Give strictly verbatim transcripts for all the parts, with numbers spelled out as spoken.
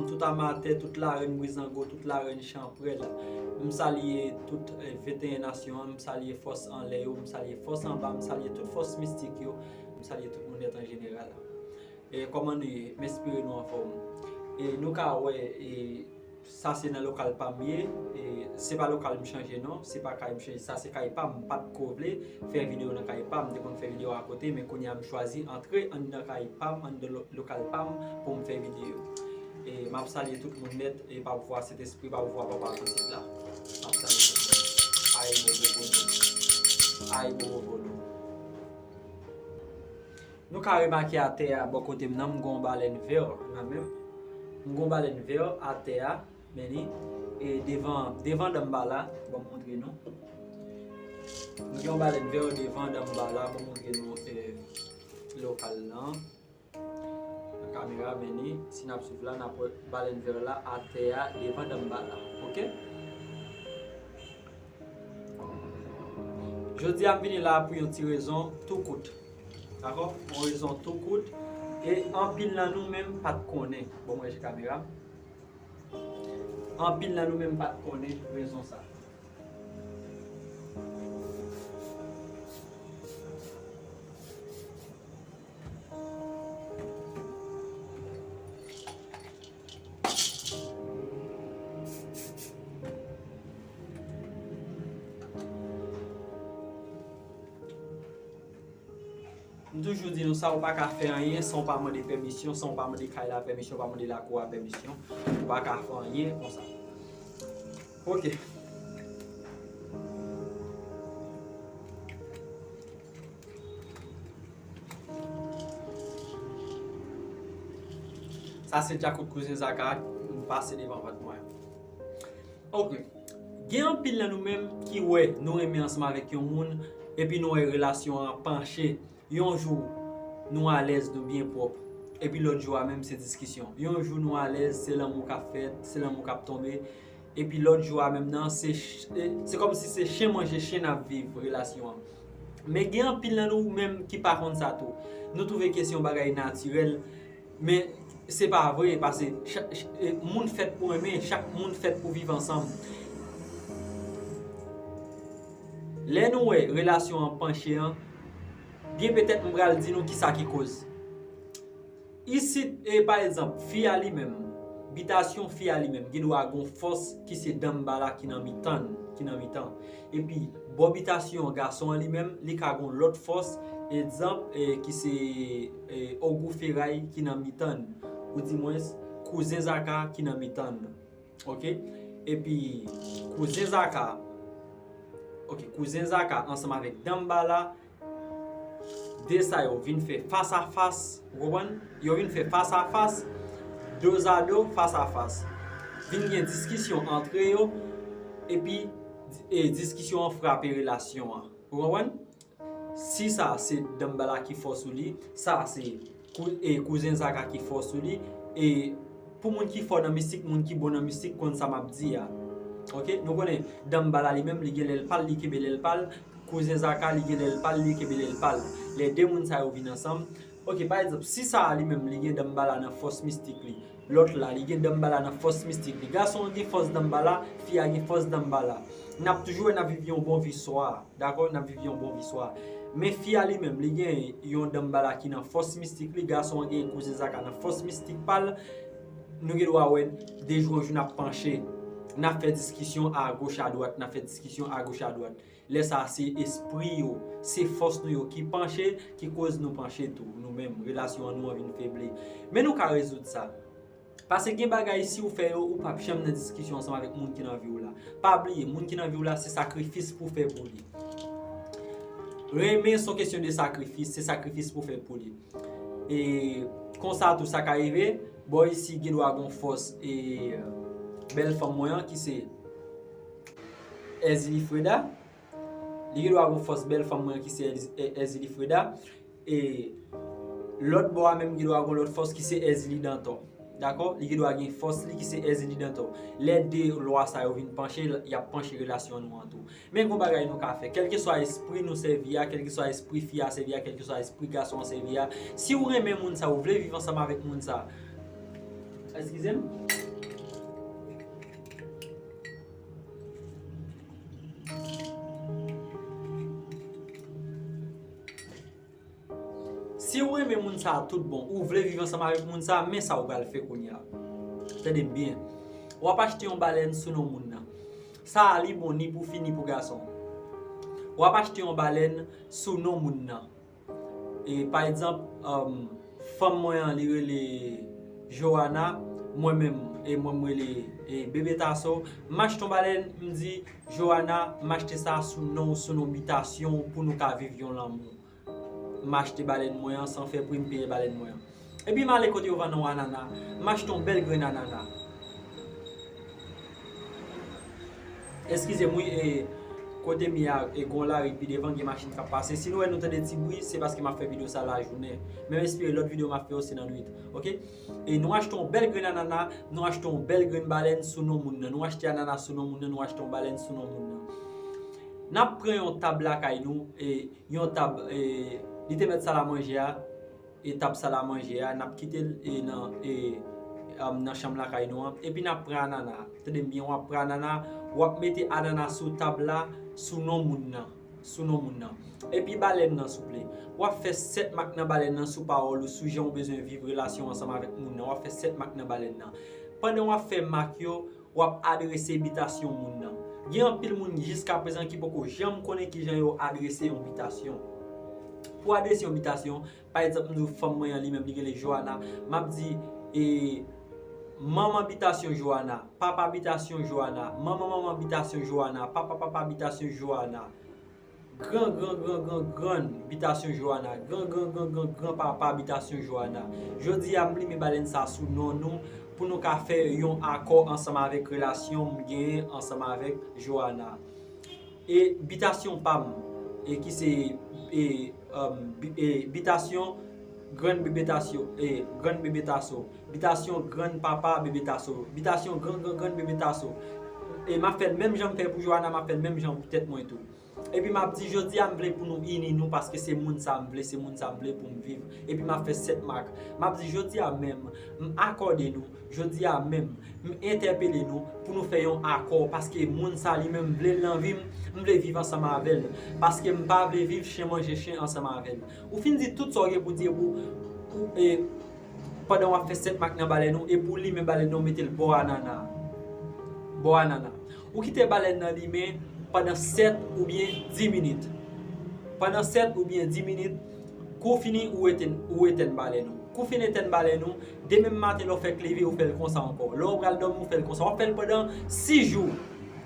tout amatè, tout larèn brizango, tout larèn chanprèl. M salye tout, eh, venteyen nasyon an, m salye fòs anlè yo, m salye fòs anba, m salye tout fòs mistik yo, m salye tout moun nèt an jeneral. E kòman nou ye? M espere nou anfòm. E nou ka wè, e sa se nan lokal pa m ye. E se pa lokal m chanje non, se pa kay m chanje, sa se kay pa m. M pa t ko vle fè videyo nan kay pa m, m te konn fè videyo akote, men kounye a m chwazi antre anndan kay pa m, anndan lo-, lokal pa m pou m fè videyo. E m ap salye tout moun nèt, e pa pouvwa Sentespri, pa pouvwa Papa Pitit la. M ap salye tout moun. Ayibobo vodou. Ayibobo vodou. Nou ka remake atè a bò kote m nan, m gon balèn vè nan men m. M gon balèn vè atè a, men li, e devan, devan danm ba la, ban m montre nou. M gen yon balèn vè devan danm ba la, ban m montre nou, e, lokal lan. Nan kamera, men li, si n ap swiv la, n ap wè balèn vè la atè a devan danm ba la. Oke? Jodi a, m vini la pou yon ti rezon tou kout. Dakò? Yon rezon tou kout. E anpil nan nou menm pa t konnen. Bon, mwen je kamera. Anpil nan nou menm pa t konnen rezon sa. M toujou di nou sa, ou pa ka fè anyen san ou pa mande pèmisyon, san ou pa mande kay la pèmisyon, ou pa mande lakou a pèmisyon, ou pa ka fè anyen konsa. Oke. Sa se djakout kouzen Zaka m pase devan vant mwen. Oke. Gen anpil nan nou menm ki wè nou renmen ansanm avèk yon moun, epi nou wè relasyon an panche. Yon jou, nou alèz, nou byen pwòp. Epi lòt jou a menm, se diskisyon. Yon jou, nou alèz, se lanmou k ap fèt, se lanmou k ap tonbe. Epi lòt jou a menm nan, se ch-, e, se kòmsi se chen manje chen n ap viv relasyon an. Men gen anpil nan nou menm ki pa konn sa tou. Nou twouve ke se yon bagay natirèl, men se pa vre, paske cha-, ch-, e, moun fèt pou renmen, chak moun fèt pou viv ansanm. Lè nou wè relasyon an panche an, byen petèt m pral di nou kisa ki koz. Isit, e, pa egzanp, fi a li menm, bitasyon fi a li menm, gen dwa gon fòs ki se danm ba la ki nan mitan, ki nan mitan. Epi, bò bitasyon gason an li menm, li ka gon lòt fòs, egzanp, e, ki se, e, ogou feray ki nan mitan, oudimwens, kouzen Zaka ki nan mitan. Oke? Epi, kouzen Zaka, oke, kouzen Zaka ansanm avèk danm ba la, de sa yo vin fè fas a fas, ou konprann? Yo vin fè fas a fas, dozado, fas a fas. Vin gen diskisyon antre yo, epi, e, diskisyon an frape relasyon an. Ou konprann? Si sa se danm ba la ki fò sou li, sa se kou-, e, kouzen Zaka ki fò sou li, e pou moun ki fò nan mistik, moun ki bon nan mistik konn sa m ap di a. Oke? Nou konnen danm ba la li menm, li gen lè l pa l, li kenbe lè l pa l, kouzen Zaka, li gen lè l pa l, li kenbe lè l pa l. Lè de moun sa yo vin ansanm, oke, pa egzanp, si sa a li menm, li gen danm ba la nan fòs mistik li, lòt la, li gen danm ba la nan fòs mistik li. Gason an gen fòs danm ba la, fi a gen fòs danm ba la. N ap toujou wè n ap viv yon bon vi swa, dakò? N ap viv yon bon vi swa. Men fi a li menm, li gen yon danm ba la ki nan fòs mistik li, gason an gen kouzen Zaka nan fòs mistik pa l. Nou gen dwa wè de jou an jou n ap panche. N ap fè diskisyon agoch adwat, n ap fè diskisyon agoch adwat. Lè sa a, se espri yo, se fòs nou yo ki panche, ki koz nou panche tou, nou menm, relasyon an nou an vin febli. Men nou ka rezoud sa. Paske gen bagay, si w fè yo, ou p ap janm nan diskisyon ansanm avèk moun ki nan vi w la. Pa bliye, moun ki nan vi w la, se sakrifis pou w fè pou li. Renmen se yon kesyon de sakrifis, se sakrifis pou w fè pou li. E konsa tou sa ka rive, bò isi gen dwa gon fòs, e bèl fanm mwen an ki se Èzili Freda. Li gen dwa gon fòs bèl fanm mwen ki se Èz-, È-, Èzili Freda. E lòt bò a menm gen dwa gon lòt fòs ki se Èzili Dantò. Dakò? Li gen dwa gen fòs li ki se Èzili Dantò. Lè de lwa sa yo vin panche, y ap panche relasyon nou an tou. Men gon bagay nou ka fè. Kèlkeswa espri nou sèvi a, kèlkeswa espri fi a sèvi a, kèlkeswa espri gason an sèvi a, si w renmen moun sa, ou vle viv ansanm avèk moun sa, Eskize m. Si w renmen moun sa a tout bon, ou vle viv ansanm avèk moun sa a, men sa w pral fè kounye a. Tande m byen. W ap achte yon balèn sou non moun nan. Sa a li bon ni pou fi ni pou gason. W ap achte yon balèn sou non moun nan. E, pa egzanp, um, fanm mwen an, li rele Johanna, mwen menm, e mwen, m rele, e, Bebe Taso. M achte yon balèn, m di, Johanna, m achte sa sou non w, sou non bitasyon w, pou nou ka viv yon lanmou. M achte balèn mwen an, san fè pri, m peye balèn mwen an. Epi m ale kote yo vann yon anana, m achte yon bèl grenn anana. Eskize m wi, e, kote m ye a, e, gen yon lari pi devan, gen machin k ap pase. Si nou wè nou tande ti bri, se paske m ap fè videyo sa lajounen. Men m espere lòt videyo m ap fè yo se nan nwit. Oke? E nou achte yon bèl grenn anana, nou achte yon bèl grenn balèn sou non moun nan. Nou achte anana sou non moun nan, nou achte yon balèn sou non moun nan. N ap pran yon tab lakay nou, e, yon tab, e, li te mèt salamanje a, e tab salamanje a, n ap kite l, e, nan, e, um, nan chanm lakay nou an, epi n ap pran anana. Tande m byen, w ap pran anana, w ap mete anana sou tab la, sou non moun nan, sou non moun nan. Epi balèn nan, souple. W ap fè sèt mak nan balèn nan sou pawòl ou, sou jan w bezwen viv relasyon ansanm avèk moun nan. W ap fè sèt mak nan balèn nan. Pandan w ap fè mak yo, w ap adrese bitasyon moun nan. Gen anpil moun jiskaprezan ki poko janm konnen kijan yo adrese yon bitasyon. Pou adrese yon bitasyon, pa egzanp, m di w fanm mwen an li menm, li rele Johanna, m ap di, e, manman bitasyon Johanna, papa bitasyon Johanna, manman manman bitasyon Johanna, papa papa bitasyon Johanna. Gran, gran, gran, gran, grann bitasyon Johanna. Gran, gran, gran, gran, gran papa bitasyon Johanna. Jodi a, m limen balèn sa sou non nou pou nou ka fè yon akò ansanm avèk relasyon m genyen ansanm avèk Johanna. E bitasyon pa m, e ki se, e, um, bi- e bitasyon grann Bebe Taso, e grann Bebe Taso. Bitasyon grann papa Bebe Taso. Bitasyon gran, gran, grann Bebe Taso. E m ap fè l menm jan m fè pou Johanna, m ap fè l menm jan pou tèt mwen tou. Epi m ap di, jodi a, m vle pou nou ini nou, paske se moun sa m vle, se moun sa m vle pou m viv. Epi m ap fè sèt mak. M ap di, jodi a menm, m akòde nou, jodi a menm, m entèpele nou pou nou fè yon akò, paske moun sa li menm m vle l nan vi m, m vle viv ansanm avè l. Paske m pa vle viv chen manje chen ansanm avè l. Ou fin di tout sa w gen pou di, epi w, ou, e, pandan w ap fè sèt mak nan balèn ou, epi w limen balèn nan, w mete l bò anana. Bò anana. Ou kite balèn nan limen pandan sèt oubyen dis minit. Pandan sèt oubyen dis minit, kou w fini, ou etèn, ou etèn balèn ou. Kou w fin etèn balèn ou, demen maten lè w fèk leve, ou fè l konsa ankò. Lè w pral dòmi, ou fè l konsa. W ap fè l pandan sis jou.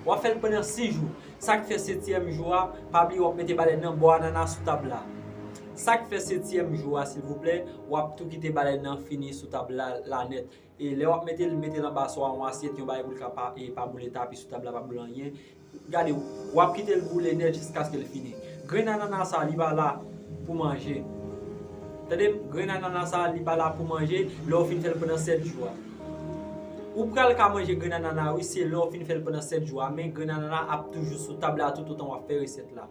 W ap fè l pandan sis jou. Sa k fè setyèm jou a, pa bliye w ap mete balèn nan bò anana sou tab la. Sa k fè setyèm jou a, silvouplè, w ap tou kite balèn nan fini sou tab la, la nèt. E lè w ap mete l, mete l anba swa yon asyèt, yon bagay pou l ka pa, e pa boule tapi sou tab la, pa boule anyen. Gade, w ap kite l boule nèt jiskaske l fini. Grenn anana sa, li pa la pou manje. Tande m, grenn anana sa, li pa la pou manje lè w fin fè l pandan sèt jou a. Ou pral ka manje grenn anana, wi, se lè w fin fè l pandan sèt jou a, men grenn anana ap toujou sou tab la toutotan w ap fè resèt la.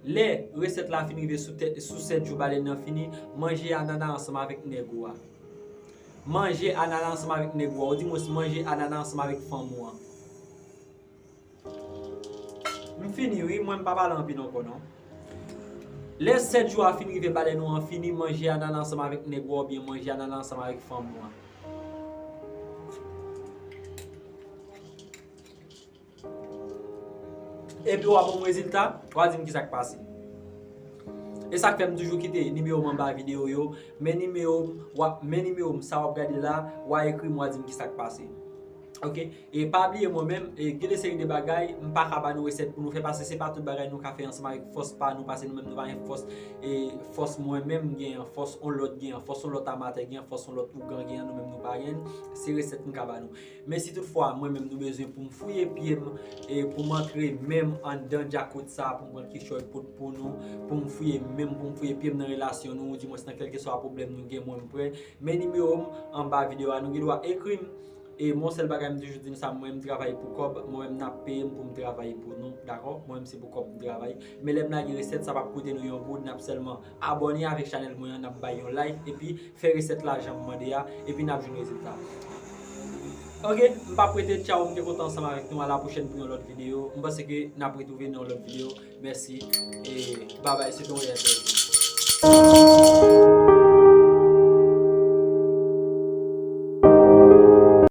Lè resèt la fin rive sou tè- sou sèt jou, balèn nan fini, manje anana ansanm avèk nèg ou a. Manje anana ansanm avèk nèg ou a, oudimwens manje anana ansanm avèk fanm ou an. M fini wi, mwen m pa pale anpil ankò non. Lè sèt jou a fin rive, balèn ou an fini, manje anana ansanm avèk nèg ou a oubyen manje anana ansanm avèk fanm ou an. Epi w a ban m rezilta, w a di m kisa k pase. E sa k fè m toujou kite nimewo m anba videyo yo. Men nimewo m, w ap, men nimewo m, sa w ap gade la, w a ekri m, w a di m kisa k pase. Oke? E pa bliye mwen menm, e gen de seri de bagay, m pa ka ba nou resèt pou nou fè, paske se pa tout bagay nou ka fè ansanm avèk fòs pa nou, paske nou menm nou pa gen fòs, e fòs mwen menm m genyen, fòs on lòt genyen, fòs on lòt amatè genyen, fòs on lòt ougan genyen, nou menm nou pa genyen, se resèt m ka ba nou. Men si toutfwa mwen menm nou bezwen pou m fouye pye m, e pou m antre men m anndan djakout sa a, pou m pran kichòy pot pou nou, pou m fouye men m, pou m fouye pye m nan relasyon nou, oudimwens nan kèlkeswa pwoblèm nou gen, mwen m prè. Men nimewo m anba videyo a, nou gen dwa ekri m. E m yon sèl bagay m toujou di nou sa, mwen m travay pou kòb, mwen menm n ap peye m pou m travay pou nou, dakò? Mwen menm se pou kòb m travay. Men lè m lage resèt, sa p ap koute nou yon goud, n ap sèlman abòne avèk chanèl mwen an, n ap bay yon like, epi fè resèt la jan m mande a, epi n ap jwenn rezilta. Ok, m p ap rete, tchaw, m te kontan ansanm avèk nou, a la pwochèn pou yon lòt videyo. M panse ke n ap retwouve nan yon lòt videyo. Mèsi, e babay, se te yon R T L.